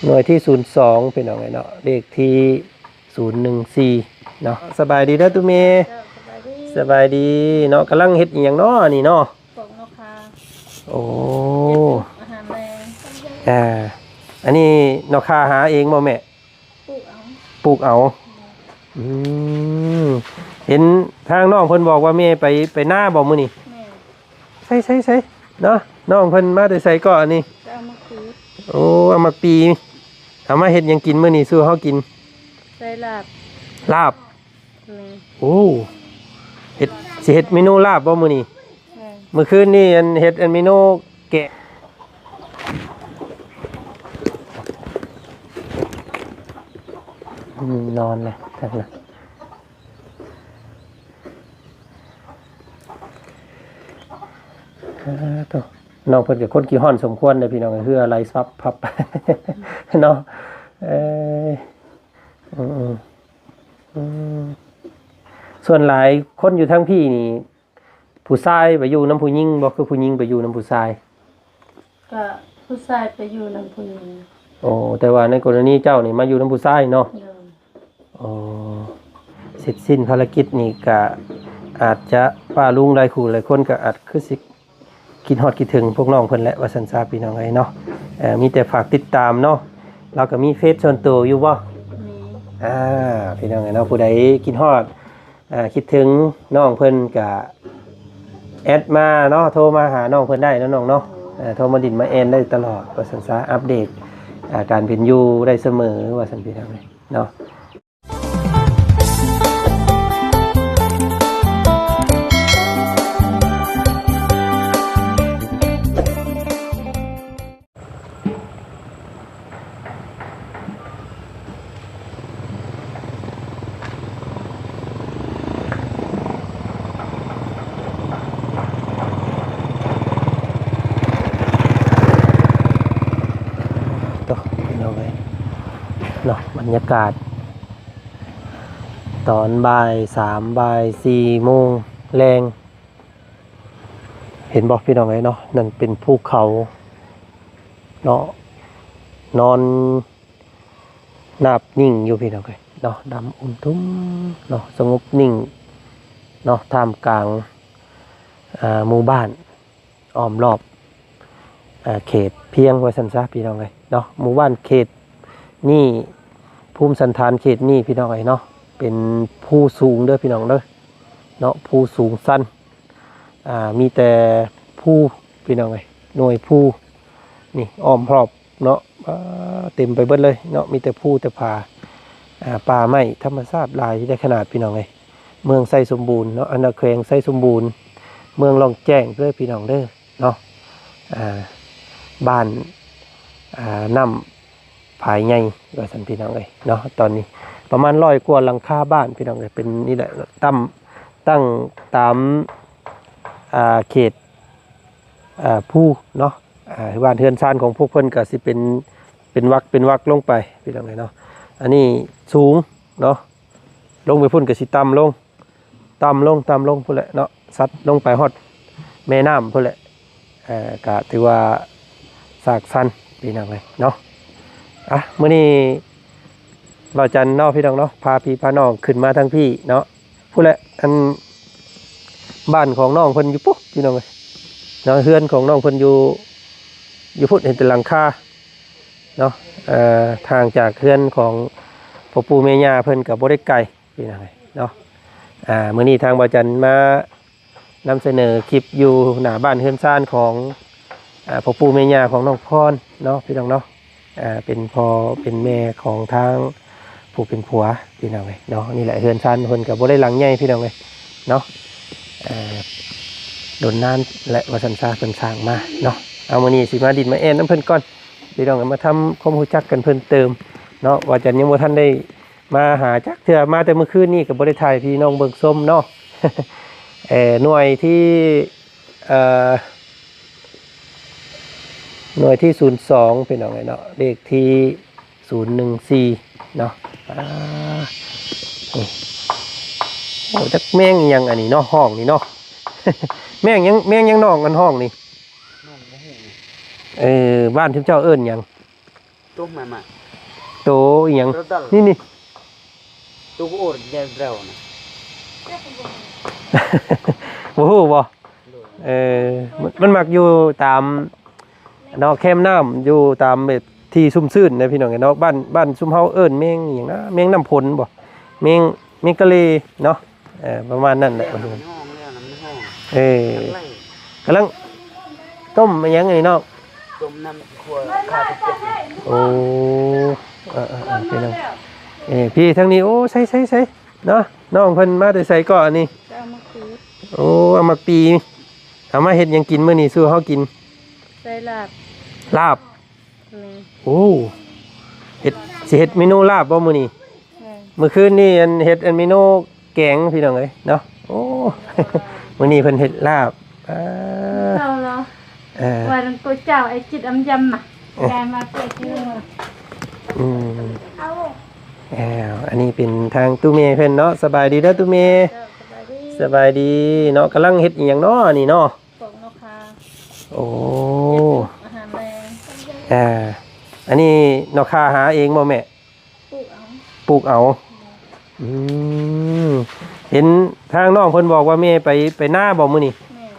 ໜ່ວຍທີສູນສອງ ພີ່ນ້ອງເອີຍເນາະ ເລກທີສູນໜຶ່ງສີ່ເນາະ. ສະບາຍດີເດີຕູ້ແມ່. ເຈົ້າ ສະບາຍດີ ສະບາຍດີເນາະ. ກຳລັງເຮັດອີ່ຫຍັງເນາະອັນນີ້ເນາະ? ປູກໜໍ່ຂ່າ. ໂອ້ ເຮັດອາຫານແລງ. ອ່າ ອັນນີ້ໜໍ່ຂ່າຫາເອງບໍ່ແມ່? ປູກເອົາ ປູກເອົາ. ອືມ ເຫັນທາງນ້ອງເພິ່ນບອກວ່າແມ່ໄປ ໄປນາບໍ່ມື້ນີ້? ແມ່ນ. ໃສໆໆ ເນາະ ນ້ອງເພິ່ນມາແຕ່ໃສເກາະອັນນີ້? ເອົາໝາກປີ. ໂອ້ ເອົາໝາກປີ ເອົາມາເຮັດຫຍັງກິນມື້ນີ້ສູ່ເຮົາກິນ? ໃສ່ລາບ. ລາບ. ແມ່ນ. ໂອ້ ເຮັດ ຊິເຮັດເມນູລາບບໍ່ມື້ນີ້? ແມ່ນ. ມື້ຄືນນີ້ອັນ ເຮັດອັນເມນູແກະ ອືມ ນອນແລ້ວ ອ່າ ໂທ້ ນ້ອງເພິ່ນກໍຄົນຂີ້ຮ້ອນສົມຄວນເດ້ພີ່ນ້ອງ ເຫື່ອໄຫຼຊັບພັບເນາະ. ເອີ ອືມ ອືມ ສ່ວນຫຼາຍຄົນຢູ່ທາງພີ້ນີ້ ຜູ້ຊາຍໄປຢູ່ນຳຜູ້ຍິງບໍ່ ຄືຜູ້ຍິງໄປຢູ່ນຳຜູ້ຊາຍ? ກະຜູ້ຊາຍໄປຢູ່ນຳຜູ້ຍິງ. ໂອ້ ແຕ່ວ່າໃນກໍລະນີເຈົ້ານີ້ມາຢູ່ນຳຜູ້ຊາຍເນາະ? ໂດຍ. ອໍ ເສັດສິ້ນພາລະກິດນີ້ກະອາດຈະປ້າລຸງຫຼາຍຄູ່ຫຼາຍຄົນກະອາດຄືຊິຄິດຮອດຄິດເຖິງພວກນ້ອງເພິ່ນແຫຼະ ວ່າຊັ້ນຊະພີ່ນ້ອງເອີຍເນາະ. ເອີ ມີແຕ່ຝາກຕິດຕາມເນາະ. ລາວກະມີເຟສສ່ວນໂຕຢູ່ບໍ່? ມີ. ອ່າ ພີ່ນ້ອງເອີຍເນາະ ຜູ້ໃດຄິດຮອດ ອ່າ ຄິດເຖິງນ້ອງເພິ່ນກະແອັດມາເນາະ ໂທມາຫານ້ອງເພິ່ນໄດ້ເນາະນ້ອງເນາະ. ໂດຍ. ເອີ ໂທມາດິນມາແອນໄດ້ຕະຫຼອດ ວ່າຊັ້ນຊະ ອັບເດດ ອ່າ ການເປັນຢູ່ໄດ້ສະເໝີ ວ່າຊັ້ນພີ່ນ້ອງເອີຍເນາະ. ໂອ້ ພີ່ນ້ອງເອີຍເນາະ ບັນຍາກາດຕອນບ່າຍສາມ ບ່າຍສີ່ໂມງແລງ. ເຫັນບໍ່ພີ່ນ້ອງເອີຍເນາະ ນັ້ນເປັນພູເຂົາເນາະ ນອນໜາບນິ່ງຢູ່ພີ່ນ້ອງເອີຍເນາະ ດຳອຸ່ມທຸ່ມເນາະ ສະຫງົບນິ່ງເນາະ ທ່າມກາງ ອ່າ ໝູ່ບ້ານອ້ອມລອບ ເຂດພຽງ ວ່າຊັ້ນຊະພີ່ນ້ອງເອີຍເນາະ. ໝູ່ບ້ານເຂດນີ້ ພູມສັນຖານເຂດນີ້ພີ່ນ້ອງເອີຍເນາະ ເປັນພູສູງເດີພີ່ນ້ອງເດີເນາະ ພູສູງຊັນ ອ່າ ມີແຕ່ພູພີ່ນ້ອງເອີຍ ໜ່ວຍພູນີ້ອ້ອມຮອບເນາະ ອ່າ ເຕັມໄປເບິດເລີຍເນາະ ມີແຕ່ພູແຕ່ຜາ ອ່າ ປ່າໄມ້ທຳມະຊາດຫຼາຍໄດ້ຂະໜາດພີ່ນ້ອງເອີຍ. ເມືອງໄຊສົມບູນເນາະ ອັນນະ ແຂວງໄຊສົມບູນ ເມືອງລ່ອງແຈ້ງເດີພີ່ນ້ອງເດີເນາະ ອ່າ ບ້ານ ອ່າ ນ້ຳ ຝາຍໃຫຍ່ ວ່າຊັ້ນພີ່ນ້ອງເອີຍເນາະ. ຕອນນີ້ປະມານຮ້ອຍກວ່າຫຼັງຄາບ້ານພີ່ນ້ອງເອີຍ ເປັນນີ້ແຫຼະ ຕັ້ງ ຕັ້ງຕາມ ອ່າ ເຂດ ອ່າ ພູເນາະ. ອ່າ ບ້ານເຮືອນຊານຂອງພວກເພິ່ນກໍຊິເປັນ ເປັນວັກ ເປັນວັກລົງໄປພີ່ນ້ອງເອີຍເນາະ. ອັນນີ້ສູງເນາະ ລົງໄປພຸ້ນກໍຊິຕ່ຳລົງ ຕ່ຳລົງ ຕ່ຳລົງພຸ້ນແຫຼະເນາະ ຊັດລົງໄປຮອດແມ່ນ້ຳພຸ້ນແຫຼະ. ເອີ ກະຖືວ່າສາກຊັນພີ່ນ້ອງເອີຍເນາະ. ອ່ະ ມື້ນີ້ບ່າວຈັນເນາະພີ່ນ້ອງເນາະ ພາພີ່ພານ້ອງຂຶ້ນມາທາງພີ້ເນາະ ພຸ້ນແຫຼະ ອັນ ບ້ານຂອງນ້ອງເພິ່ນຢູ່ພຸ້ນພີ່ນ້ອງເອີຍເນາະ ເຮືອນຂອງນ້ອງເພິ່ນຢູ່ ຢູ່ພຸ້ນ ເຫັນແຕ່ຫຼັງຄາເນາະ. ເອີ ຫ່າງຈາກເຮືອນຂອງພໍ່ປູ່ແມ່ຍ່າເພິ່ນກໍບໍ່ໄດ້ໄກ ພີ່ນ້ອງເອີຍເນາະ. ອ່າ ມື້ນີ້ທາງບ່າວຈັນມານຳສະເໜີຄລິບຢູ່ໜ້າບ້ານເຮືອນຊານຂອງ ອ່າ ພໍ່ປູ່ແມ່ຍ່າຂອງນ້ອງພອນເນາະ ພີ່ນ້ອງເນາະ. ອ່າ ເປັນພໍ່ເປັນແມ່ຂອງທາງຜູ້ເປັນຜົວ ພີ່ນ້ອງເອີຍເນາະ. ນີ້ແຫຼະ ເຮືອນຊານເພິ່ນກໍບໍ່ໄດ້ຫຼັງໃຫຍ່ ພີ່ນ້ອງເອີຍເນາະ. ອ່າ ດົນນານແຫຼະ ວ່າຊັ້ນຊະ ເພິ່ນສ້າງມາເນາະ. ເອົາ ມື້ນີ້ຊິມາດິນມາແອນນຳເພິ່ນກ່ອນ ພີ່ນ້ອງເອີຍ ມາທຳຄວາມຮູ້ຈັກກັນເພີ່ມເຕີມເນາະ ວ່າຈັນຍັງບໍ່ທັນໄດ້ ມາຫາຈັກເທື່ອ ມາແຕ່ມື້ຄືນນີ້ກໍບໍ່ໄດ້ຖ່າຍໃຫ້ພີ່ນ້ອງເບິ່ງຊົມເນາະ. ເອີ ໜ່ວຍທີ ເອີ ໜ່ວຍທີສູນສອງ ພີ່ນ້ອງເອີຍເນາະ ເລກທີສູນໜຶ່ງສີ່ເນາະ. ອ່າ ໂອ້ ໂອ້ ຈັກແມງອີ່ຫຍັງອັນນີ້ເນາະ ຮ້ອງນີ້ເນາະ. ແມງຫຍັງ ແມງຫຍັງນ້ອງ ອັນຮ້ອງນີ້? ນ້ອງບໍ່ຮູ້. ເອີ ບ້ານຊຸມເຈົ້າເອີ້ນຫຍັງ? Tuh mama. ໂຕອີ່ຫຍັງ? Rodal. ນີ້ໆ Tuh ur jadrau na. ບໍ່ຮູ້ບໍ່? ເອີ ມັນ ມັນມັກຢູ່ຕາມເນາະ ແຄມນ້ຳ ຢູ່ຕາມແບບທີ່ຊຸ່ມຊື່ນນະ ພີ່ນ້ອງເອີຍເນາະ. ບ້ານ ບ້ານຊຸມເຮົາເອີ້ນແມງອີ່ຫຍັງນະ ແມງນ້ຳຝົນບໍ່? ແມງ ແມງກະເລເນາະ. ເອີ ປະມານນັ້ນແຫຼະ. ເອີ ກຳລັງຕົ້ມອີ່ຫຍັງນີ້ນ້ອງ? ຕົ້ມນ້ຳຂົ້ວຂາເຜັດ. ໂອ້ ເອີໆໆ ພີ່ນ້ອງ ເອີ ພີ່ທາງນີ້. ໂອ້ ໃສ່ໆໆ ເນາະ ນ້ອງເພິ່ນມາແຕ່ໃສເກາະອັນນີ້? ເອົາມາປີ ໂອ້ ເອົາມາປີ ເອົາມາເຮັດຫຍັງກິນມື້ນີ້ສູ່ເຮົາກິນ? ໃສ່ລາບ ລາບ. ແມ່ນ. ໂອ້ ເຮັດ ຊິເຮັດເມນູລາບບໍ່ມື້ນີ້? ແມ່ນ. ມື້ຄືນນີ້ອັນເຮັດອັນເມນູແກງ ພີ່ນ້ອງເອີຍເນາະ. ໂອ້ ມື້ນີ້ເພິ່ນເຮັດລາບ. ເອີ ເຈົ້າເນາະ. ເອີ ວ່ານັ້ນໂຕເຈົ້າໄອ້ຈິດອຳຢຳນະ ເອີ ກາຍມາເປີດຢູ່. ອືມ ເອົາ ເອີ ອັນນີ້ເປັນທາງຕູ້ແມ່ເພິ່ນເນາະ. ສະບາຍດີເດີຕູ້ແມ່. ເຈົ້າ ສະບາຍດີ ສະບາຍດີເນາະ. ກຳລັງເຮັດອີ່ຫຍັງເນາະນີ້ເນາະ? ປອກໜໍ່ຂ່າ. ໂອ້ ອາຫານແລງ. ອ່າ ອັນນີ້ໜໍ່ຂ່າຫາເອງບໍ່ແມ່? ປູກເອົາ ປູກເອົາ. ອືມ ເຫັນທາງນ້ອງເພິ່ນບອກວ່າແມ່ໄປ ໄປນາບໍ່ມື້ນີ້? ແມ່ນ.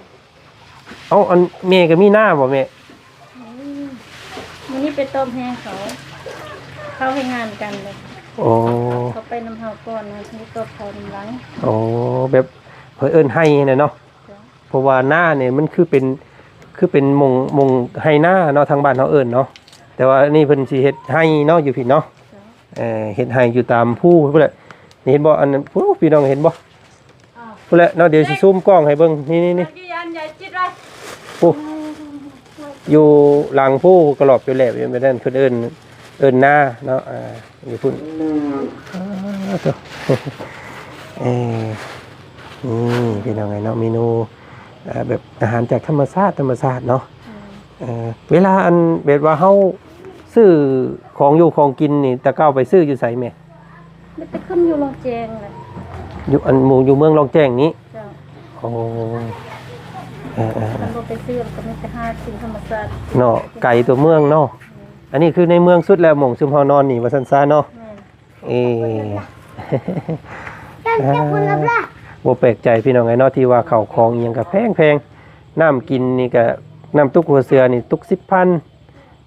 ເອົ້າ ອັນແມ່ກໍມີນາບໍ່ແມ່? ອືມ ມື້ນີ້ໄປຕອບແຮງເຂົາ ເຂົາເຮັດງານກັນເດ້. ໂອ້ ເຂົາໄປນຳເຮົາກ່ອນ ເຮົາຊິໄປຕອບເຂົານຳຫຼັງ. ໂອ້ ແບບເພິ່ນເອີ້ນໄຮ່ຫັ້ນນະເນາະ. ເຈົ້າ. ເພາະວ່ານານີ້ມັນຄືເປັນ ຄືເປັນໝ່ອງ ໝ່ອງໄຮ່ນາເນາະ ທາງບ້ານເຮົາເອີ້ນເນາະ. ແຕ່ວ່າອັນນີ້ເພິ່ນຊິເຮັດໄຮ່ເນາະ ຢູ່ພີ້ເນາະ. ເອີ ເຮັດໄຮ່ຢູ່ຕາມພູພຸ້ນແຫຼະ. ນີ້ເຫັນບໍ່? ອັນນັ້ນ ໂອ້ ພີ່ນ້ອງເຫັນບໍ່? ພຸ້ນແຫຼະເນາະ. ດຽວຊິຊູມກ້ອງໃຫ້ເບິ່ງ. ນີ້ໆໆ ໂອ້ ຢູ່ຫຼັງພູກະຫຼອບຢູ່ແຫຼະ ແມ່ນນັ້ນ ເພິ່ນເອີ້ນ ເອີ້ນນາເນາະ. ອ່າ ຢູ່ພຸ້ນ. ອ່າ ໂທ້ ເອີ ນີ້ພີ່ນ້ອງເອີຍເນາະ ເມນູ ອ່າ ແບບອາຫານຈາກທຳມະຊາດ ທຳມະຊາດເນາະ. ອືມ ເອີ ເວລາອັນແບບວ່າເຮົາຊື້ຂອງຢູ່ຂອງກິນນີ້ ແຕ່ເກົ່າໄປຊື້ຢູ່ໃສແມ່? ມີແຕ່ຂຶ້ນຢູ່ໂລງແຈ້ງແຫຼະ. ຢູ່ອັນ ໝູ່ຢູ່ເມືອງໂລງແຈ້ງນີ້? ເຈົ້າ. ໂອ້ ເອີໆໆ ຄັນບໍ່ໄປຊື້ກໍມີແຕ່ຫາກິນທຳມະຊາດເນາະ ໄກຕົວເມືອງເນາະ. ອືມ ອັນນີ້ຄືໃນເມືອງສຸດແລ້ວ ໝ່ອງຊຸມເຮົານອນນີ້ວ່າຊັ້ນຊະເນາະ. ແມ່ນ. ເອີ ບໍ່ແປກໃຈພີ່ນ້ອງເອີຍເນາະ ທີ່ວ່າເຂົ້າຂອງອີ່ຫຍັງກໍແພງໆ. ນ້ຳກິນນີ້ກໍ ນ້ຳຕຸກຫົວເສືອນີ້ຕຸກສິບພັນ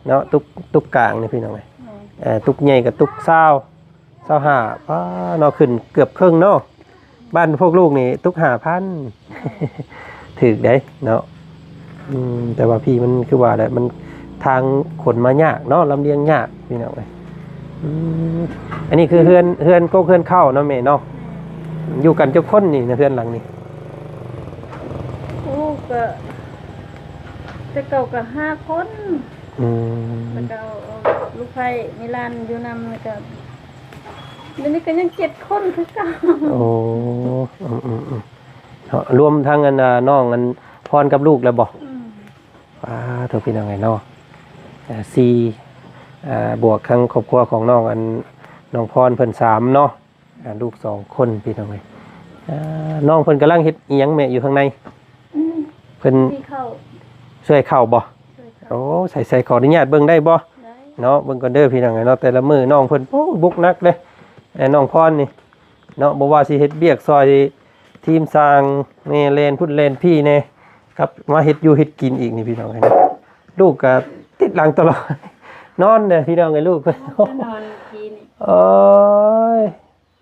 ເນາະ ຕຸກ ຕຸກກາງນີ້ພີ່ນ້ອງເອີຍ. ແມ່ນ. ເອີ ຕຸກໃຫຍ່ກໍຕຸກຊາວ ຊາວຫ້າ ປ້າເນາະ ຂຶ້ນເກືອບເຄິ່ງເນາະ. ບ້ານພວກລູກນີ້ຕຸກຫ້າພັນ ຖືກເດ້ເນາະ. ອືມ ແຕ່ວ່າພີ້ມັນຄືວ່າແຫຼະ ມັນທາງຂົນມາຍາກເນາະ ລຳລຽງຍາກພີ່ນ້ອງເອີຍ. ອືມ ອັນນີ້ຄືເຮືອນ ເຮືອນກົກເຮືອນເຄົ້າເນາະແມ່ເນາະ. ແມ່ນ. ຢູ່ກັນຈັກຄົນນີ້ໃນເຮືອນຫຼັງນີ້? ໂອ້ ກໍແຕ່ເກົ່າກໍຫ້າຄົນ. ອືມ ແລ້ວກໍເອົາ ເອົາລູກໃພ້ມີຫຼານຢູ່ນຳ ແລ້ວກໍ ດຽວນີ້ກໍຍັງເຈັດຄົນຄືເກົ່າ. ໂອ້ ອືມໆໆ ເນາະ ລວມທັງອັນ ອ່າ ນ້ອງອັນພອນກັບລູກແລ້ວບໍ່? ອືມ ປາໂທ ພີ່ນ້ອງເອີຍເນາະ. ອ່າ ສີ່ ອ່າ ບວກທັງຄອບຄົວຂອງນ້ອງອັນ ນ້ອງພອນເພິ່ນສາມເນາະ. ອ່າ ລູກສອງຄົນ ພີ່ນ້ອງເອີຍ. ອ່າ ນ້ອງເພິ່ນກຳລັງເຮັດອີ່ຫຍັງແມ່ ຢູ່ຂ້າງໃນ? ອືມ ເພິ່ນ ຊິເຂົ້າ ຊ່ວຍເຂົ້າບໍ່? ຊ່ວຍເຂົ້າ. ໂອ້ ໃສ່ ໃສ່ ຂໍອະນຸຍາດເບິ່ງໄດ້ບໍ່? ໄດ້. ເນາະ ເບິ່ງກ່ອນເດີພີ່ນ້ອງເອີຍເນາະ. ແຕ່ລະມື້ນ້ອງເພິ່ນ ໂອ້ ບຸກໜັກເດ້ ເອີ ນ້ອງພອນນີ້ເນາະ. ບໍ່ວ່າຊິເຮັດວຽກຊ່ອຍທີມຊ່າງແດ່ ແລ່ນພຸ້ນແລ່ນພີ້ແດ່ ກັບມາເຮັດຢູ່ເຮັດກິນອີກນີ້ ພີ່ນ້ອງເອີຍ. ລູກກໍຕິດຫຼັງຕະຫຼອດ ນອນເດີພີ່ນ້ອງເອີຍ ລູກ. ນອນກີ້ນີ້ ໂອ້ຍ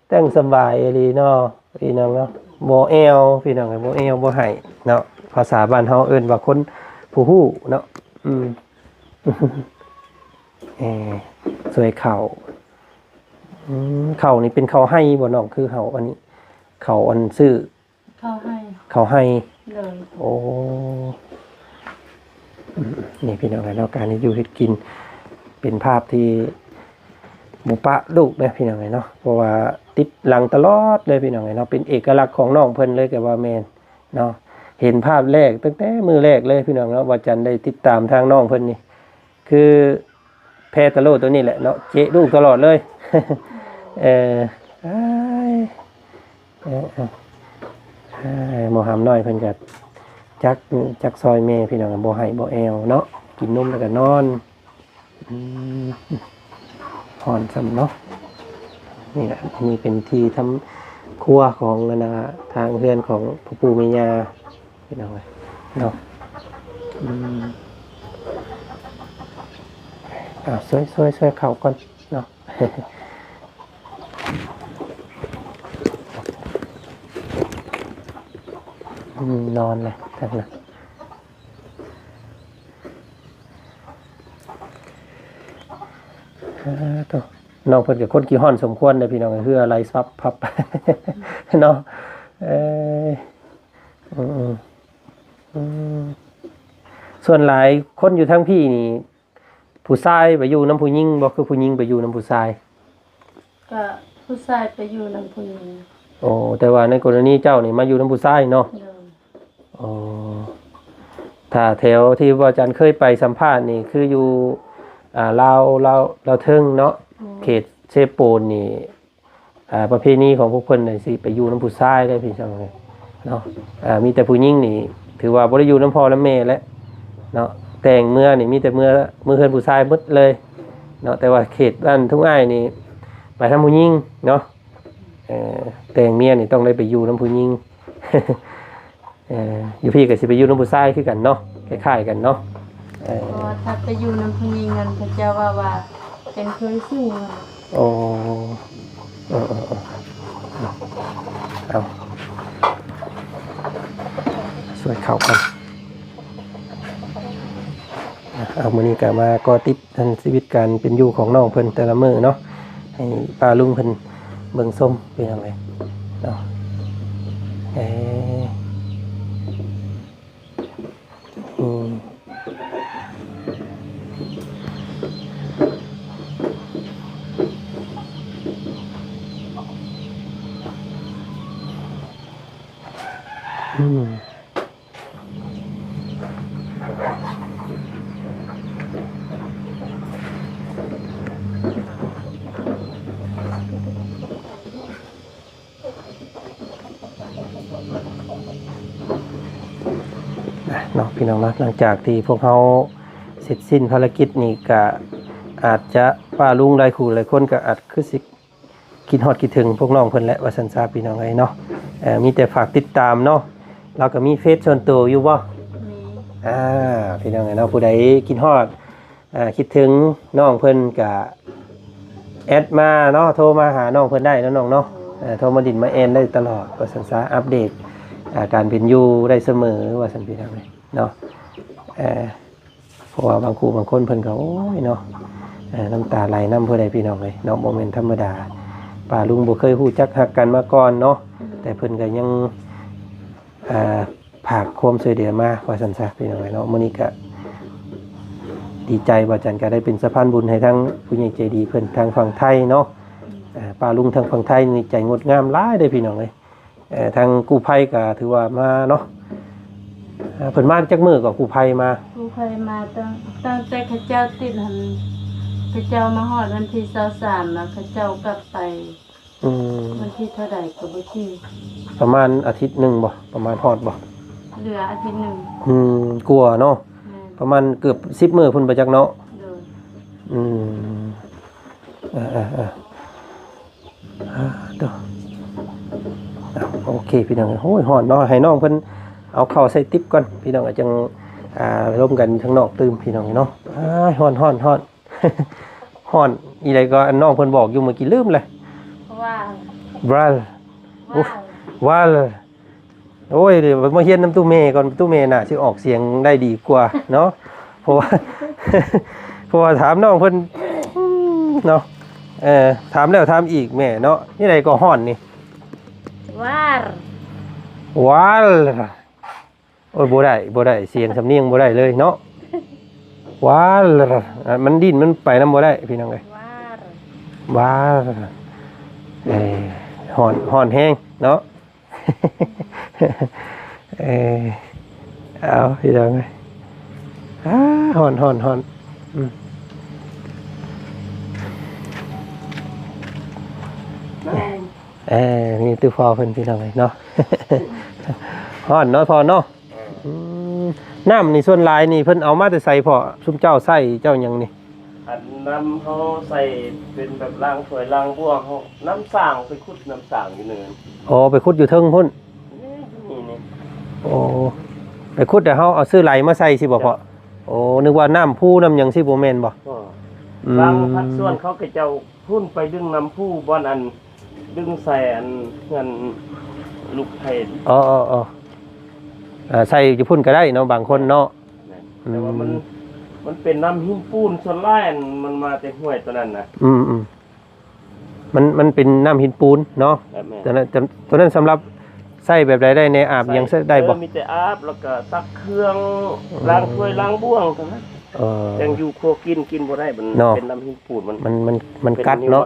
ແຕ່ງສະບາຍອີ່ຫຼີເນາະ ພີ່ນ້ອງເນາະ. ບໍ່ແອວ ພີ່ນ້ອງເອີຍ ບໍ່ແອວບໍ່ໄຫ້ເນາະ. ພາສາບ້ານເຮົາເອີ້ນວ່າຄົນຜູ້ຮູ້ເນາະ. ອືມ ເອີ ຊ່ວຍເຂົ້າ. ອືມ ເຂົ້ານີ້ເປັນເຂົ້າໄຮ່ບໍ່ນ້ອງ? ຄືເຂົ້າອັນນີ້ ເຂົ້າອັນຊື້ ເຂົ້າໄຮ່ ເຂົ້າໄຮ່. ໂດຍ. ໂອ້ ອືມ ນີ້ພີ່ນ້ອງເອີຍເນາະ ການເຮັດຢູ່ເຮັດກິນ ເປັນພາບທີ່ບໍ່ປະລູກເດ້ພີ່ນ້ອງເອີຍເນາະ ເພາະວ່າຕິດຫຼັງຕະຫຼອດເລີຍພີ່ນ້ອງເອີຍເນາະ. ເປັນເອກະລັກຂອງນ້ອງເພິ່ນເລີຍກໍວ່າແມ່ນເນາະ. ເຫັນພາບແລກ ຕັ້ງແຕ່ມື້ແລກເລີຍພີ່ນ້ອງເນາະ ວ່າຈັນໄດ້ຕິດຕາມທາງນ້ອງເພິ່ນນີ້ ຄືແພຕະໂລໂຕນີ້ແຫຼະເນາະ ເຈະລູກຕະຫຼອດເລີຍ. ເອີ ອ້າຍ ເອີໆ ໝໍຫຳນ້ອຍເພິ່ນກໍຈັກ ຈັກຊ່ອຍແມ່ພີ່ນ້ອງ ບໍ່ໄຫ້ບໍ່ແອວເນາະ ກິນນົມແລ້ວກໍນອນ. ອືມ ຮ້ອນຊ້ຳເນາະ. ນີ້ແຫຼະ ອັນນີ້ເປັນທີ່ທຳຄົວຂອງ ອັນນ່າ ທາງເຮືອນຂອງພໍ່ປູ່ແມ່ຍ່າ ພີ່ນ້ອງເອີຍເນາະ. ອືມ ອ່າ ຊ່ວຍ ຊ່ວຍ ຊ່ວຍເຂົ້າກ່ອນເນາະ. ອືມ ນອນແຫຼະທາງນັ້ນ. ອາ ໂທ້ ນ້ອງເພິ່ນກໍຄົນຂີ້ຮ້ອນສົມຄວນເດ້ພີ່ນ້ອງ ເຫື່ອໄຫຼສັບພັບເນາະ. ເອີ ອືມ ອືມ ສ່ວນຫຼາຍຄົນຢູ່ທາງພີ້ນີ້ ຜູ້ຊາຍໄປຢູ່ນຳຜູ້ຍິງບໍ່ ຄືຜູ້ຍິງໄປຢູ່ນຳຜູ້ຊາຍ? ກໍຜູ້ຊາຍໄປຢູ່ນຳຜູ້ຍິງ. ໂອ້ ແຕ່ວ່າໃນກໍລະນີເຈົ້ານີ້ມາຢູ່ນຳຜູ້ຊາຍເນາະ? ໂດຍ. ອໍ ຖ້າແຖວທີ່ວ່າອາຈານເຄີຍໄປສຳພາດນີ້ ຄືຢູ່ ອ່າ ລາວ ລາວ ລາວເທິງເນາະ ແມ່ນ ເຂດເຊໂປນນີ້ ອ່າ ປະເພນີຂອງພວກເພິ່ນນີ້ຊິໄປຢູ່ນຳຜູ້ຊາຍໄດ້ພີ່ນ້ອງເອີຍເນາະ. ອ່າ ມີແຕ່ຜູ້ຍິງນີ້ຖືວ່າບໍ່ໄດ້ຢູ່ນຳພໍ່ນຳແມ່ແຫຼະເນາະ ແຕ່ງເມືອນີ້ມີແຕ່ເມືອ ເມືອເຮືອນຜູ້ຊາຍໝົດເລີຍເນາະ. ແຕ່ວ່າເຂດບ້ານທຸງອ້າຍນີ້ໄປນຳຜູ້ຍິງເນາະ. ເອີ ແຕ່ງເມຍນີ້ຕ້ອງໄດ້ໄປຢູ່ນຳຜູ້ຍິງ. ເອີ ຢູ່ພີ້ກໍຊິໄປຢູ່ນຳຜູ້ຊາຍຄືກັນເນາະ ຄ້າຍໆກັນເນາະ. ເອີ ເພາະວ່າຖ້າໄປຢູ່ນຳຜູ້ຍິງນັ້ນ ເຂົາເຈົ້າວ່າ ວ່າເປັນເຄີຍຊູ້. ໂອ້ ເອີໆໆ ເອົາ ຊ່ວຍເຂົ້າກ່ອນ. ເອົາ ມື້ນີ້ກໍມາເກາະຕິດ ອັນຊີວິດການເປັນຢູ່ຂອງນ້ອງເພິ່ນແຕ່ລະມື້ເນາະ ໃຫ້ປ້າລຸງເພິ່ນເບິ່ງຊົມ ເປັນຫຍັງເລີຍເນາະ. ເອີ ອືມ ອືມ. ອ່ະ ເນາະ ພີ່ນ້ອງເນາະ ຫຼັງຈາກທີ່ພວກເຮົາເສັດສິ້ນພາລະກິດນີ້ ກະອາດຈະ ປ້າລຸງຫຼາຍຄູ່ຫຼາຍຄົນກະອາດຄືຊິ ຄິດຮອດຄິດເຖິງພວກນ້ອງເພິ່ນແຫຼະວ່າຊັ້ນຊະ ພີ່ນ້ອງເອີຍເນາະ. ເອີ ມີແຕ່ຝາກຕິດຕາມເນາະ ລາວກໍມີເຟສສ່ວນໂຕຢູ່ບໍ່? ມີ. ອ່າ ພີ່ນ້ອງເອີຍເນາະ ຜູ້ໃດຄິດຮອດ ເອີ ຄິດເຖິງນ້ອງເພິ່ນກະແອັດມາເນາະ ໂທມາຫານ້ອງເພິ່ນໄດ້ເນາະນ້ອງເນາະ. ໂດຍ. ເອີ ໂທມາດິນມາແອ່ນໄດ້ຕະຫຼອດວ່າຊັ້ນຊະ ອັບເດດ ອ່າ ການເປັນຢູ່ໄດ້ສະເໝີວ່າຊັ້ນ ພີ່ນ້ອງເອີຍເນາະ. ເອີ ເພາະວ່າບາງຄູ່ບາງຄົນເພິ່ນກໍ ໂອ້ຍເນາະ ເອີ ນ້ຳຕາໄຫຼນຳຜູ້ໃດພີ່ນ້ອງເອີຍເນາະ ບໍ່ແມ່ນທຳມະດາ. ປ້າລຸງບໍ່ເຄີຍຮູ້ຈັກຮັກກັນມາກ່ອນເນາະ ແຕ່ເພິ່ນກໍຍັງ ເອີ ຝາກຄວາມຊ່ວຍເຫຼືອມາວ່າຊັ້ນຊະ ພີ່ນ້ອງເອີຍເນາະ. ມື້ນີ້ກໍດີໃຈ ບ່າວຈັນກໍໄດ້ເປັນສະພານບຸນໃຫ້ທາງຜູ້ໃຫຍ່ໃຈດີເພິ່ນທາງຝັ່ງໄທເນາະ. ເອີ ປ້າລຸງທາງຝັ່ງໄທນີ້ໃຈງົດງາມຫຼາຍເດ້ ພີ່ນ້ອງເອີຍ. ເອີ ທາງກູ້ໄພກໍຖືວ່າມາເນາະ. ເອີ ເພິ່ນມາຈັກມື້ກໍກູ້ໄພມາ? ກູ້ໄພມາຕັ້ງ ຕັ້ງແຕ່ເຂົາເຈົ້າຕິດຫັ້ນ ເຂົາເຈົ້າມາຮອດວັນທີຊາວສາມ ແລ້ວເຂົາເຈົ້າກັບໄປ. ອືມ ວັນທີເທົ່າໃດກໍບໍ່ຈື່ ປະມານອາທິດໜຶ່ງບໍ່? ປະມານຮອດບໍ່? ເຫຼືອອາທິດໜຶ່ງ. ອືມ ກວ່າເນາະ. ແມ່ນ. ປະມານເກືອບສິບມື້ພຸ້ນບໍ່ຈັກເນາະ. ໂດຍ. ອືມ ເອີໆໆ ອ່າ ໂຕ ອ່າ ໂອເຄ ພີ່ນ້ອງ. ໂອ້ຍ ຮ້ອນເນາະ ໃຫ້ນ້ອງເພິ່ນເອົາເຂົ້າໃສ່ຕິບກ່ອນ ພີ່ນ້ອງ ຈັ່ງ ອ່າ ລົມກັນທາງນອກຕື່ມ ພີ່ນ້ອງເນາະ. ອ້າຍ ຮ້ອນ ຮ້ອນ ຮ້ອນ ຮ້ອນອີ່ໃດກໍ ອັນນ້ອງເພິ່ນບອກຢູ່ເມື່ອກີ້ ລືມແລ້ວ. ວ່າ ບຣາ ວ່າ ໂອ້ຍ ວ່າ ໂອ້ຍ ດຽວມາຮຽນນຳຕູ້ແມ່ກ່ອນ ຕູ້ແມ່ໜ້າຊິອອກສຽງໄດ້ດີກວ່າເນາະ. ເພາະວ່າ ເພາະວ່າຖາມນ້ອງເພິ່ນ ອືມ ເນາະ ເອີ ຖາມແລ້ວຖາມອີກແມ່ເນາະ. ນີ້ໃດກໍຮ້ອນນີ້ ວາລ ວາລ ໂອ້ຍ ບໍ່ໄດ້ ບໍ່ໄດ້ ສຽງສຳນຽງບໍ່ໄດ້ເລີຍເນາະ. ວາລ ອ່າ ມັນດີ້ນ ມັນໄປນຳບໍ່ໄດ້ ພີ່ນ້ອງເອີຍ. ວາລ ວາລ ເອີ ຮ້ອນ ຮ້ອນແຮງເນາະ. ເອີ ເອົາ ພີ່ນ້ອງເອີຍ ອ້າ ຮ້ອນ ຮ້ອນ ຮ້ອນ ອືມ ເອີ ມີຕູ້ພໍ່ເພິ່ນ ພີ່ນ້ອງເອີຍເນາະ. ຮ້ອນເນາະພໍ່ເນາະ. ອືມ ນ້ຳນີ້ສ່ວນຫຼາຍນີ້ເພິ່ນເອົາມາແຕ່ໃສພໍ່? ຊຸມເຈົ້າໃຊ້ເຈົ້າຫຍັງນີ້? ອັນນ້ຳເຮົາໃສ່ເປັນແບບລ້າງຖ້ວຍລ້າງບ່ວງ ເຮົາ ນ້ຳສ້າງ ໄປຂຸດນ້ຳສ້າງຢູ່ເນີນ. ອໍ ໄປຂຸດຢູ່ເທິງພຸ້ນ. ນີ້ ນີ້ ນີ້ ໂອ້ ໄປຂຸດແລ້ວເຮົາເອົາຊື້ໄຫຼມາໃສ່ຊີ້ບໍ່ພໍ່? ເຈົ້າ ໂອ້ ນຶກວ່ານ້ຳພູນ້ຳຫຍັງຊີ້ ບໍ່ແມ່ນບໍ່? ບໍ່ ອືມ ບາງພາກສ່ວນເຂົາກໍເຈົ້າພຸ້ນໄປດຶງນ້ຳພູ ບ່ອນອັນດຶງໃສ່ອັນເຮືອນລູກໃຜ. ອໍ ເອີ ເອີ ເອີ ໃສ່ຢູ່ພຸ້ນກໍໄດ້ເນາະ ບາງຄົນເນາະ. ແມ່ນ ອືມ ແຕ່ວ່າມັນ ມັນເປັນນ້ຳຫີນປູນ ສ່ວນຫຼາຍ ອັນ ມັນມາແຕ່ຫ້ວຍຕົວນັ້ນນະ. ອືມ ອືມ ມັນ ມັນເປັນນ້ຳຫີນປູນເນາະ. ແມ່ນ ຕົວນັ້ນ ຕົວນັ້ນສຳລັບໃຊ້ແບບໃດໄດ້ແດ່? ອາບຫຍັງໃຊ້ໄດ້ບໍ່? ເອີ ມີແຕ່ອາບ ແລ້ວກໍຊັກເຄື່ອງ ອືມ ລ້າງຖ້ວຍລ້າງບ່ວງເທົ່ານັ້ນ. ເອີ ຈັ່ງຢູ່ຄົວກິນ ກິນບໍ່ໄດ້ ມັນເນາະ ເປັນນ້ຳຫີນປູນ ມັນ ມັນ ມັນ ມັນກັດເນາະ.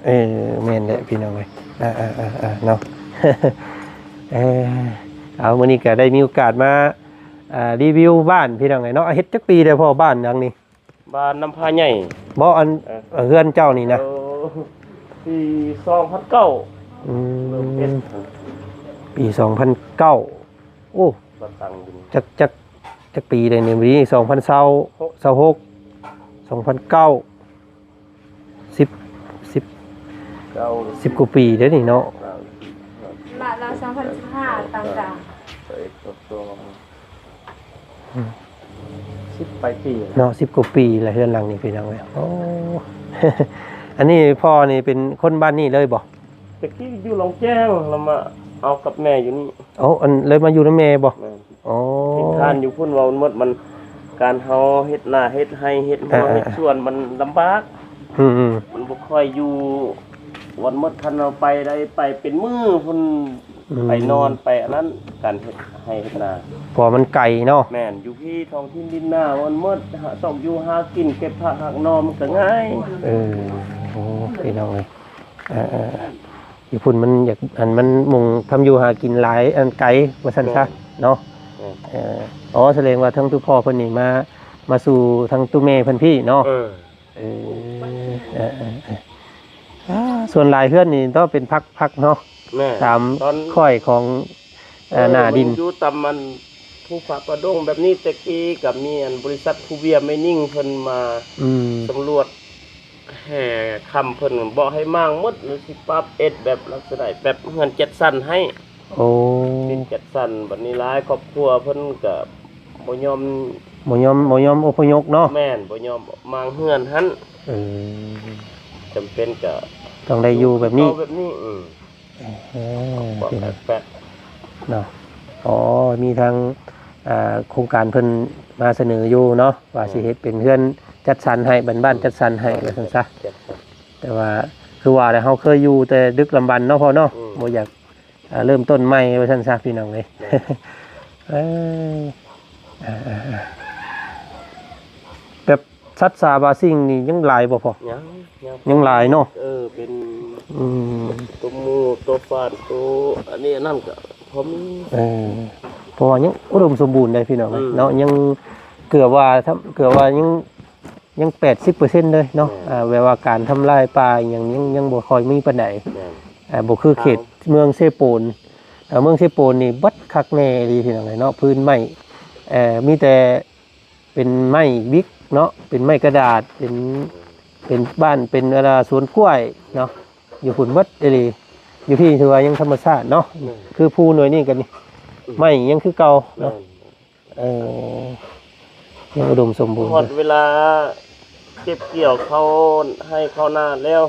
ເອີ ແມ່ນແຫຼະພີ່ນ້ອງເອີຍ. ເອີ ເອີ ເນາະ ເອີ ເອົາ ມື້ນີ້ກໍໄດ້ມີໂອກາດມາ ອ່າ ຣີວິວບ້ານພີ່ນ້ອງເອີຍເນາະ. ເຮັດຈັກປີແລ້ວພໍ່ ບ້ານຫຼັງນີ້? ບ້ານນ້ຳພາໃຫຍ່ ບໍ່ ອັນ ເອີ ເຮືອນເຈົ້ານີ້ນະ? ເອີ ປີສອງພັນເກົ້າ. ອືມ ເລີ່ມເຮັດ ປີສອງພັນເກົ້າ. ໂອ້ ຈັກ ຈັກ ຈັກປີແລ້ວນີ້? ສອງພັນຊາວ ຊາວຫົກ ສອງພັນເກົ້າ ສິບ ສິບ ເກົ້າ ສິບກວ່າປີເດ້ນີ້ເນາະ. ລະ ລະ ສອງພັນສິບຫ້າ ຕັ້ງແຕ່ ອືມ ສິບປາຍປີເນາະ ສິບກວ່າປີແລ້ວ ເຮືອນຫຼັງນີ້ພີ່ນ້ອງເອີຍ. ໂອ້ ອັນນີ້ພໍ່ນີ້ເປັນຄົນບ້ານນີ້ເລີຍບໍ່? ແຕ່ກີ້ຢູ່ຫຼອງແຈ້ງ ແລ້ວມາເອົາກັບແມ່ຢູ່ນີ້. ເອົາ ອັນ ເລີຍມາຢູ່ນຳແມ່ບໍ່? ແມ່ນ. ອໍ ເຮັດທານຢູ່ພຸ້ນ ເວົ້າໝົດ ມັນ ການເຮົາເຮັດນາເຮັດໄຮ່ເຮັດຮົ້ວ ອ່າ ເຮັດສວນ ມັນລຳບາກ. ອືມໆ ມັນບໍ່ຄ່ອຍຢູ່ວັນໝົດ ຄັນເຮົາໄປໄດ້ໄປເປັນມື້ພຸ້ນ. ອືມ ໄປນອນໄປອັນນັ້ນ ການເຮັດໄຮ່ເຮັດນາ ເພາະວ່າມັນໄກເນາະ. ແມ່ນ ຢູ່ພີ້ທ້ອງຖິ່ນດິນນາວັນໝົດ ຊອກຢູ່ຫາກິນ ເກັບຜັກຫັກໜໍ່ ມັນກໍງ່າຍ. ເອີ ໂອ້ ພີ່ນ້ອງເອີຍ ເອີໆ ຢູ່ພຸ້ນມັນຢາກ ອັນ ມັນມຸງທຳຢູ່ຫາກິນຫຼາຍ ອັນ ໄກວ່າຊັ້ນຊະ. ແມ່ນ ເນາະ ແມ່ນ ເອີ ອໍ ສະແດງວ່າທັງຕູ້ພໍ່ເພິ່ນນີ້ມາ ມາສູ່ທັງຕູ້ແມ່ເພິ່ນພີ້ເນາະ. ເອີ ເອີ ເອີ ເອີ ເອີ ອ່າ ສ່ວນຫຼາຍເຮືອນນີ້ຕ້ອງເປັນພັກໆເນາະ. ແມ່ນ ຕາມຂ້ອຍຂອງ ເອີ ເອີ ໜ້າດິນ ມັນຢູ່ຕາມອັນພູຜາປ່າດົງແບບນີ້. ແຕ່ກີ້ກໍມີອັນບໍລິສັດພູເວຍໄມນິງເພິ່ນມາ ອືມ ສຳຫຼວດ ແຫ່ຄຳ ເພິ່ນບອກໃຫ້ມ້າງໝົດ ຫຼືຊິປັບເຮັດແບບລັກສະນະແບບເຮືອນຈັດສັນໃຫ້. ໂອ້ ເປັນຈັດສັນ ບັດນີ້ຫຼາຍຄອບຄົວເພິ່ນກໍບໍ່ຍອມ ບໍ່ຍອມ ບໍ່ຍອມອົບພະຍົບເນາະ. ແມ່ນ ບໍ່ຍອມມ້າງເຮືອນຫັ້ນ. ເອີ ຈຳເປັນກໍຕ້ອງໄດ້ຢູ່ແບບນີ້ ຢູ່ແບບນີ້. ອືມ ເອີ ເປັນແປກໆເນາະ. ອໍ ມີທາງ ອ່າ ໂຄງການເພິ່ນມາສະເໜີຢູ່ເນາະ ວ່າ ແມ່ນ ຊິເຮັດເປັນເຮືອນຈັດສັນໃຫ້ ບ້ານ ບ້ານ ອືມ ຈັດສັນໃຫ້ ວ່າຊັ້ນຊະ. ຈັດສັນ ແຕ່ວ່າຄືວ່າແຫຼະ ເຮົາເຄີຍຢູ່ແຕ່ດຶກດຳບັນເນາະພໍ່ເນາະ. ອືມ ບໍ່ຢາກ ອ່າ ເລີ່ມຕົ້ນໃໝ່ວ່າຊັ້ນຊະ ພີ່ນ້ອງເອີຍ. ແມ່ນ ເອີ ອ່າໆໆ ແບບ ສັດສາບາງສິ່ງນີ້ຍັງຫຼາຍບໍ່ພໍ່? ຍັງ ຍັງ ຍັງຫຼາຍເນາະ. ເອີ ເປັນ ອືມ ໂຕໝູ ໂຕຟານ ໂຕອັນນີ້ອັນນັ້ນກໍພໍມີ. ເອີ ເພາະວ່າຍັງອຸດົມສົມບູນໄດ໋ ພີ່ນ້ອງເອີຍ ອືມ ເນາະ. ຍັງເກືອບວ່າ ເກືອບວ່າຍັງ ຍັງແປດສິບເປີເຊັນເລີຍເນາະ. ແມ່ນ ອ່າ ແບບວ່າການທຳລາຍປ່າອີ່ຫຍັງຍັງ ຍັງບໍ່ຄ່ອຍມີປານໃດ. ແມ່ນ ອ່າ ບໍ່ຄືເຂດເມືອງເຊໂປນ. ເອີ ເມືອງເຊໂປນນີ້ບັດຄັກແນ່ອີ່ຫຼີ ພີ່ນ້ອງເອີຍເນາະ. ພື້ນໄມ້ ເອີ ມີແຕ່ ເປັນໄມ້ວິກເນາະ ເປັນໄມ້ກະດາດ ເປັນ ເປັນບ້ານ ເປັນ ເອີ ສວນກ້ວຍເນາະ. ຢູ່ພຸ້ນໝົດອີ່ຫຼີ ຢູ່ພີ້ຖືວ່າຍັງທຳມະຊາດເນາະ. ແມ່ນ ຄືພູໜ່ວຍນີ້ກໍນີ້ ອືມ ໄມ້ຍັງຄືເກົ່າເນາະ. ແມ່ນ ເອີ ຍັງອຸດົມສົມບູນ. ຮອດເວລາເກັບກ່ຽວເຂົ້າໄຮ່ເຂົ້ານາແລ້ວ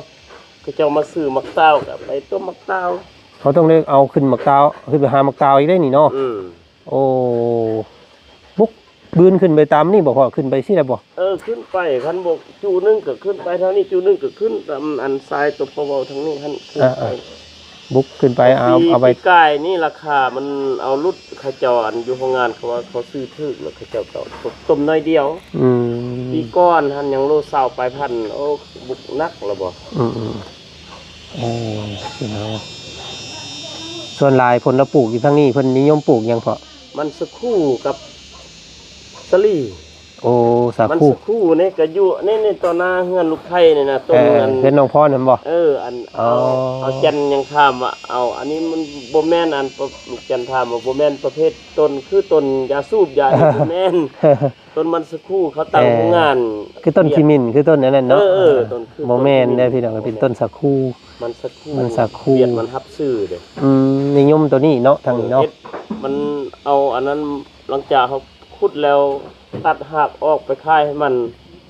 ເຂົາເຈົ້າມາຊື້ໝາກຕາວ ກໍໄປຕົ້ມໝາກຕາວ. ເຮົາຕ້ອງໄດ້ເອົາຂຶ້ນໝາກຕາວ ຂຶ້ນໄປຫາໝາກຕາວອີກໄດ໋ນີ້ເນາະ. ອືມ ໂອ້ ບຸກບືນຂຶ້ນໄປຕາມນີ້ບໍ່ພໍ່? ຂຶ້ນໄປຊີ້ໄດ້ບໍ່? ເອີ ຂຶ້ນໄປ ຄັນບໍ່ ຈຸໜຶ່ງກໍຂຶ້ນໄປທາງນີ້ ຈຸໜຶ່ງກໍຂຶ້ນຕາມອັນຊາຍຕົວພໍ່ເວົ້າທາງນີ້ຫັ້ນ. ເອີ ເອີ ບຸກຂຶ້ນໄປເອົາ ເອົາໄປ ປີກາຍນີ້ລາຄາມັນ ເອົາຫຼຸດເຂົາເຈົ້າ ອັນຢູ່ໂຮງງານເຂົາວ່າເຂົາຊື້ຖືກ ແລ້ວເຂົາເຈົ້າກໍຕົມໜ້ອຍດຽວ. ອືມ ປີກ່ອນຫັ້ນຍັງໂລຊາວປາຍພັນ. ໂອ້ ບຸກໜັກລະບໍ່? ອືມໆ ເອີ ພີ່ນ້ອງ ສ່ວນຫຼາຍຜົນລະປູກຢູ່ທາງນີ້ ເພິ່ນນິຍົມປູກຫຍັງເພາະ? ມັນສະຄູກັບສາລີ. ໂອ້ ສາ ມັນ ຄູ ສາຄູນີ້ກໍຢູ່ ນີ້ ນີ້ຕໍ່ໜ້າເຮືອນລູກໄພນີ້ນະ ຕົ້ນ ເອີ ອັນ ເຮືອນນ້ອງພອນນັ້ນບໍ່? ເອີ ອັນ ອໍ ເອົາ ເອົາຈັນຍັງຖາມວ່າ ເອົາ ອັນນີ້ມັນບໍ່ແມ່ນ ອັນ ລູກຈັນຖາມວ່າບໍ່ແມ່ນປະເພດຕົ້ນ ຄືຕົ້ນຢາສູບຢານີ້ ບໍ່ແມ່ນ ຕົ້ນມັນສາຄູ ເຂົາຕັ້ງ ເອີ ໂຮງງານ ຄືຕົ້ນຂີ້ໝິ່ນ ຄືຕົ້ນອັນນັ້ນເນາະ ເອີ ເອີ ຕົ້ນຄື ບໍ່ແມ່ນເດ້ ພີ່ນ້ອງ ເປັນຕົ້ນສາຄູ ມັນສາຄູ ມັນສາຄູ ວຽດມັນຮັບຊື້ເດ້ ອືມ ນິຍົມໂຕນີ້ເນາະ ທາງນີ້ເນາະ ເອີ ເຮັດ ມັນເອົາອັນນັ້ນ ຫຼັງຈາກເຮົາຂຸດແລ້ວ ຕັດຮາກອອກໄປຂາຍໃຫ້ມັນ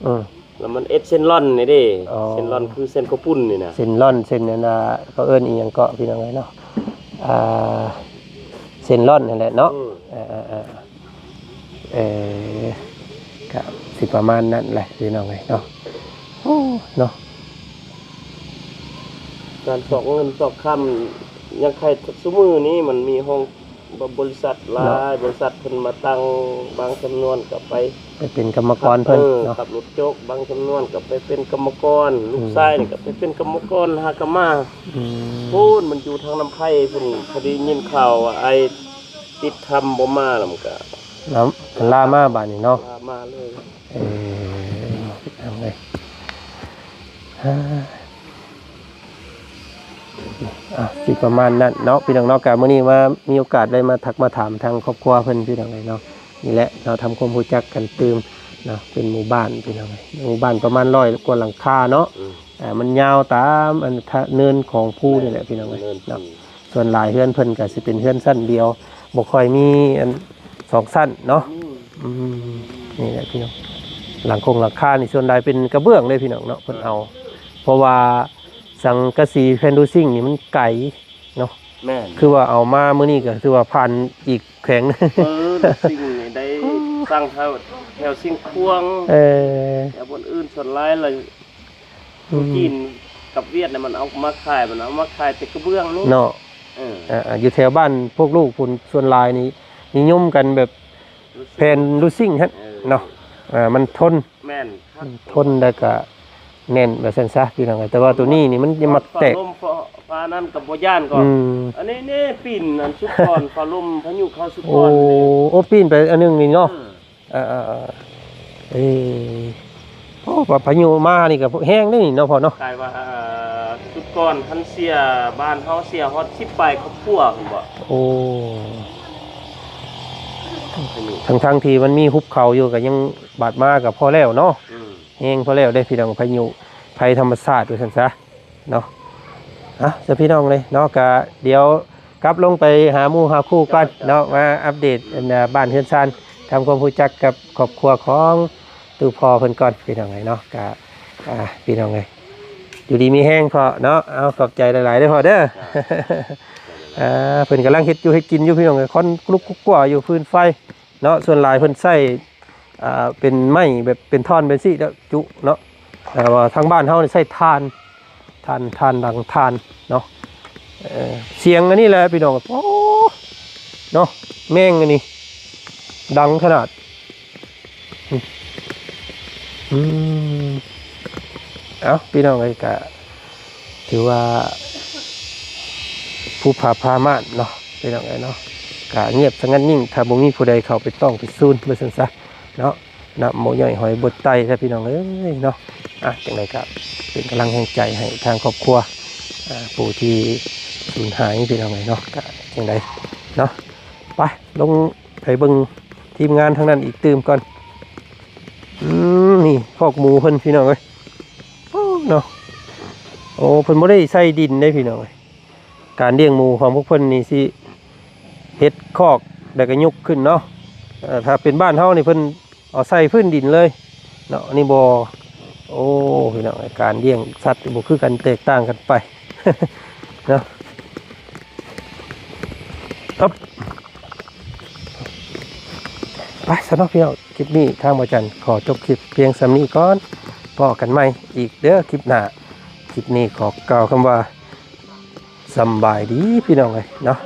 ອືມ ແລ້ວມັນເຮັດເສັ້ນລ່ອນນີ້ເດ້ ອໍ ເສັ້ນລ່ອນຄືເສັ້ນເຂົ້າປຸ້ນນີ້ນະ ເສັ້ນລ່ອນ ເສັ້ນອັນນ່າ ເຂົາເອີ້ນອີ່ຫຍັງເກາະ ພີ່ນ້ອງເອີຍເນາະ ອ່າ ເສັ້ນລ່ອນຫັ້ນແຫຼະເນາະ ອືມ ເອີ ເອີ ເອີ ກະຊິປະມານນັ້ນແຫຼະ ພີ່ນ້ອງເອີຍເນາະ ໂອ້ ເນາະ ການຊອກເງິນຊອກຄຳ ຍັງໃຄຊຸມື້ນີ້ ມັນມີຫ້ອງ ບໍ ບໍລິສັດຫຼາຍ ເນາະ ບໍລິສັດເພິ່ນມາຕັ້ງ ບາງຈຳນວນກໍໄປ ໄປເປັນກຳມະກອນເພິ່ນ ເອີ ເນາະ ຂັບລົດໂຈກ ບາງຈຳນວນກໍໄປເປັນກຳມະກອນ ອືມ ລູກຊາຍນີ້ກໍໄປເປັນກຳມະກອນ ຫາກະມາ ອືມ ພຸ້ນ ມັນຢູ່ທາງນ້ຳໄຜ່ພຸ້ນ ພໍໄດ້ຍິນຂ່າວວ່າອ້າຍຕິດທຳບໍ່ມາ ແລ້ວມັນກໍ ລາມາບາດນີ້ເນາະ ລາມາເລີຍ ເອີ ເອົາເລີຍ ອ່າ ຊິປະມານນັ້ນເນາະ ພີ່ນ້ອງເນາະ ກະມື້ນີ້ມາ ມີໂອກາດໄດ້ມາທັກມາຖາມທາງຄອບຄົວເພິ່ນ ພີ່ນ້ອງເອີຍເນາະ ນີ້ແຫຼະເນາະ ທຳຄວາມຮູ້ຈັກກັນຕື່ມເນາະ ເປັນໝູ່ບ້ານ ພີ່ນ້ອງເອີຍ ໝູ່ບ້ານປະມານຮ້ອຍກວ່າຫຼັງຄາເນາະ ອືມ ອ່າ ມັນຍາວຕາມອັນ ທະ ເນີນຂອງພູນີ້ແຫຼະ ພີ່ນ້ອງເອີຍ ເນີນ ເນາະ ສ່ວນຫຼາຍເຮືອນເພິ່ນກະຊິເປັນເຮືອນຊັ້ນດຽວ ບໍ່ຄ່ອຍມີອັນ ສອງຊັ້ນເນາະ ອືມ ອືມ ນີ້ແຫຼະພີ່ນ້ອງ ຫຼັງຄົງຫຼັງຄານີ້ສ່ວນຫຼາຍເປັນກະເບື້ອງເດ້ພີ່ນ້ອງເນາະ ເພິ່ນເອົາ ເອີ ເພາະວ່າສັງກະສີແຜ່ນດູຊິງນີ້ມັນໄກເນາະ ແມ່ນ ຄືວ່າເອົາມາມື້ນີ້ກໍຖືວ່າຜ່ານອີກແຂວງໜຶ່ງ ເອີ ດູຊິງນີ້ໄດ້ ໂອ້ ສ້າງແຖວ ແຖວຊຽງຂວາງ ເອີ ແຖວບ່ອນອື່ນສ່ວນຫຼາຍລະ ອືມ ຈີນກັບຫວຽດນະ ມັນເອົາມາຂາຍ ມັນເອົາມາຂາຍແຕ່ກະເບື້ອງນີ້ເນາະ ເອີ ອ່າ ຢູ່ແຖວບ້ານພວກລູກພຸ້ນ ສ່ວນຫຼາຍນີ້ນິຍົມກັນແບບແຜ່ນດູຊິງຫັ້ນ ເອີ ເນາະ ອ່າ ມັນທົນ ແມ່ນ ມັນທົນ ແລ້ວກະແໜ້ນວ່າຊັ້ນຊະ ພີ່ນ້ອງ ແຕ່ວ່າໂຕນີ້ນີ້ມັນຍັງມັກແຕກ ຟ້າລົມ ຟ້າ ຟ້ານັ້ນກໍບໍ່ຢ້ານກໍ ອືມ ອັນນີ້ນີ້ປີນອັນສຸດກ່ອນ ຟ້າລົມພາຍຸເຂົ້າສຸດກ່ອນ ໂອ້ ໂອ້ ປີນໄປອັນໜຶ່ງນີ້ເນາະ ເອີ ເອີ ເອີ ເອີ ເອີ ໂອ້ ພາຍຸມານີ້ກໍແຮງເດ້ນີ້ເນາະພໍ່ເນາະ ກາຍວ່າ ເອີ ຊຸດກ່ອນຄັນເສຍ ບ້ານເຮົາເສຍຮອດສິບປາຍຄອບຄົວພຸ້ນບໍ ໂອ້ ທັງໆທີ່ມັນມີຫຸບເຂົາຢູ່ກໍຍັງບາດມາກໍພໍແລ້ວເນາະ ອືມ ແຮງພໍແລ້ວເດ້ພີ່ນ້ອງ ພາຍຸໄພທຳມະຊາດວ່າຊັ້ນຊະ ເນາະ ເອົາ ຊະພີ່ນ້ອງເອີຍເນາະ ກະດຽວກັບລົງໄປຫາໝູ່ຫາຄູ່ກ່ອນເນາະ ມາອັບເດດອັນ ອ່າ ບ້ານເຮືອນຊານ ທຳຄວາມຮູ້ຈັກກັບຄອບຄົວຂອງຕູ້ພໍ່ເພິ່ນກ່ອນ ພີ່ນ້ອງເອີຍເນາະ ກະ ອ່າ ພີ່ນ້ອງເອີຍ ຢູ່ດີມີແຮງພໍ່ເນາະ ເອົາ ຂອບໃຈຫຼາຍໆເດີພໍ່ເດີ ອ່າ ເພິ່ນກຳລັງເຮັດຢູ່ເຮັດກິນຢູ່ ພີ່ນ້ອງເອີຍ ຄວັນລຸກກຸກກົວຢູ່ ຟືນໄຟ ເນາະ ສ່ວນຫຼາຍເພິ່ນໃຊ້ ອ່າ ເປັນໄມ້ແບບເປັນທ່ອນເປັນຊີ້ແລ້ວຈຸເນາະ ແຕ່ວ່າທາງບ້ານເຮົານີ້ໃຊ້ຖ່ານ ຖ່ານ ຖ່ານ ດັງຖ່ານເນາະ ເອີ ສຽງອັນນີ້ແຫຼະພີ່ນ້ອງ ໂອ້ ເນາະ ແມງອັນນີ້ດັງຂະໜາດ ອືມ ເອົ້າ ພີ່ນ້ອງເອີຍ ກະຖືວ່າພູຜາຜາມ່ານເນາະ ພີ່ນ້ອງເອີຍເນາະ ກະງຽບສະຫງັດຍິ້ງ ຖ້າບໍ່ມີຜູ້ໃດເຂົ້າໄປຕ້ອງໄປສູນ ວ່າຊັ້ນຊະເນາະ ນ້ຳບໍ່ຍ່ອຍຫອຍບົດໄຕ ແທ້ພີ່ນ້ອງເອີຍເນາະ ອ່ະ ຈັ່ງໃດກະເປັນກຳລັງແຮງໃຈໃຫ້ທາງຄອບຄົວ ອ່າ ຜູ້ທີ່ສູນຫາຍ ພີ່ນ້ອງເອີຍເນາະ ກະຈັ່ງໃດເນາະ ໄປ ລົງ ໄປເບິ່ງທີມງານທາງນັ້ນອີກຕື່ມກ່ອນ ອືມ ນີ້ຄອກໝູເພິ່ນພີ່ນ້ອງເອີຍ ໂອ້ ເນາະ ໂອ້ ເພິ່ນບໍ່ໄດ້ໃສ່ດິນເດ້ພີ່ນ້ອງເອີຍ ການລ້ຽງໝູຂອງພວກເພິ່ນນີ້ຊິເຮັດຄອກ ແລ້ວກໍຍົກຂຶ້ນເນາະ ເອີ ຖ້າເປັນບ້ານເຮົານີ້ເພິ່ນ ເອົາໃສ່ພື້ນດິນເລີຍເນາະ ອັນນີ້ບໍ່ ໂອ້ ພີ່ນ້ອງ ການລ້ຽງສັດບໍ່ຄືກັນ ແຕກຕ່າງກັນໄປເນາະ ອຶບ ໄປຊະເນາະພີ່ນ້ອງ ຄລິບນີ້ທາງບ່າວຈັນຂໍຈົບຄລິບພຽງສ່ຳນີ້ກ່ອນ ພໍ້ກັນໃໝ່ອີກເດີຄລິບໜ້າ ຄລິບນີ້ຂໍກ່າວຄຳວ່າ ສຳບາຍດີພີ່ນ້ອງເອີຍເນາະ